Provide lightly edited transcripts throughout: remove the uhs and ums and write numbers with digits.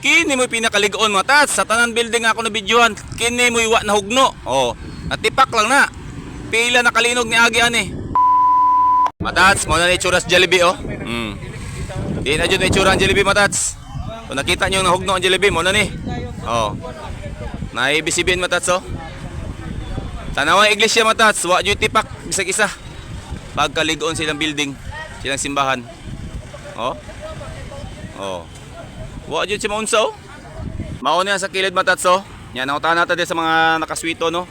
Kini mo'y pinakaligoon, mga tats. Sa tanan building nga ako na videoan, kini mo'y wa nahugno. Oh, natipak lang na. Pila nakalinog ni agi ani. Matats, mao na ni itsura sa Jollibee oh. Di na jud na itsura ang Jollibee, matats. Kung nakita niyo nahugno ang Jollibee, mao na ni. Oh. Naibisibin, matats oh. Tanawa ang iglesia, matats, wa jud tipak bisag isa. Pagkaligoon silang building, silang simbahan. Oh. Oh. Wa jud si maunsa oh. Mao niya sa kilid, matats oh. Nya nangutana ta di sa mga nakaswito no.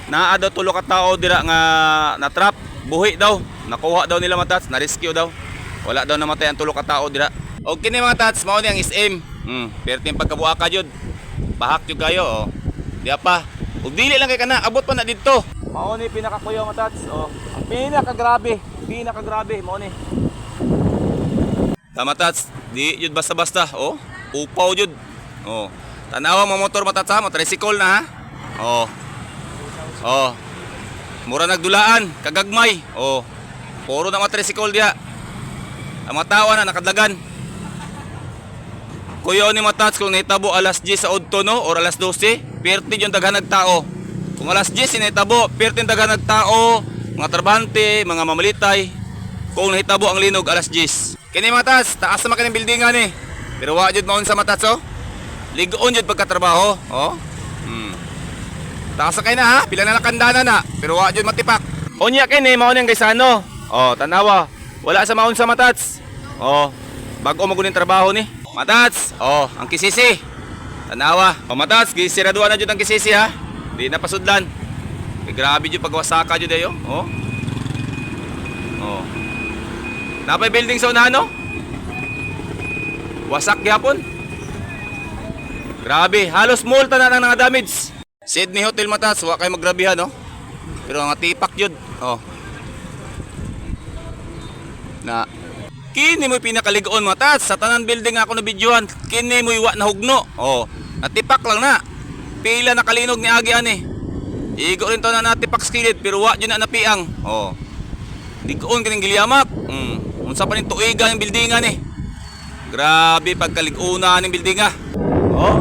Naa daw tulo ka tao dira nga na-trap, buhi daw. Nakuha daw nila, matats, na-rescue daw. Wala daw namatay ang tulo ka tao dira. Og kini, mga tats, mao ni ang SM. Perting pagkabuaka jud. Bahak jud kayo oh. Diya pa. Ug dili lang kay kana, abot pa na didto. Mao ni pinakakuyaw, matats oh. Ang pinakagrabe, pinakagrabe mao ni. Tama tats, di jud basta-basta oh. Upaw jud. Oh. Tanawa mga motor, matats ha, mga tricycle na ha. Oh. Oh. Mura nagdulaan, kagagmay. Oh. Puro na mga tricycle diha. Ang mga tao na nakadlagan. Kuya ni matats kung nahitabo alas 10 sa udto no or alas 12, perti yung daghan tao. Kung alas 10 sinahitabo, perti yung daghan tao, mga trabahante, mga mamalitay. Kung nahitabo ang linog alas 10. Kini matats, taas naman kining buildingan eh. Pero wa jud maon sa matats oh. Ligoon jud pagkatrabaho, oh. Taas na kay na ha, pila na lang kandana na, pero wa jud matipak. Unya kini mao niyang gaysano. Oh, tanawa. Wala sa maon sa matats. Oh, bago mo gunin trabaho ni. Matats. Oh, ang kisisi. Tanawa. Oh, matats, gisiraduan na jud ang kisisi ha. Di na pasudlan. Eh, grabe jud pagwasaka jud ayo. Oh. Oh. Napay building sa unahan no? Wasak gyapon. Grabe, halos mall tanan ang nga damage. Sydney Hotel matats, wa kay magrabihan no. Pero ang tipak jud. Oh. Na kini mo'y pinakaligoon, matats. Sa tanan building nga ako na videoan, kini mo'y wa nahugno. Oh, natipak lang na. Pila nakalinog ni agi ani. Igo rin to na natipak sa kilid pero wa jud na napiang. Oh. Ligoon kining gilyamak. Unsa pa ning tuiga ang buildingan ni. Grabe pagkaliguna ning buildinga. Oh.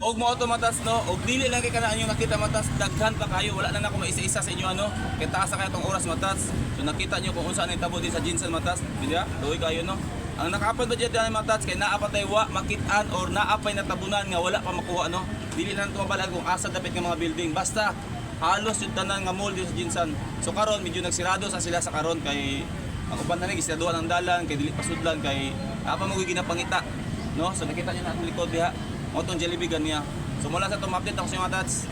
Og mo auto matas no, og dili lang kay kanaan yung nakita matas, daghan pa kayo, wala na nako maisa-isa sa inyo ano. Kay taas na kayo tong oras matas. So nakita niyo kung unsa ang tabo din sa Jinsan matas, di ba? Luoy kayo no. Ang nakapad ba dyan matats kay naa pa tay wa makit-an or naa pay natabunan nga wala pa makuha no. Dili lang to mabalag kung asa dapit nga mga building. Basta halos yung tanan nga mall dito sa Jinsan. So karon medyo nagsirado sa sila sa karon kay ang uban na ni gisiraduan ang dalan kay dili pasudlan kay naa pa mo ginapangita no. So nakita niyo na atong likod diha. Mao tong Jollibee ganiya. So mula sa itong update ako sa inyo mga tats.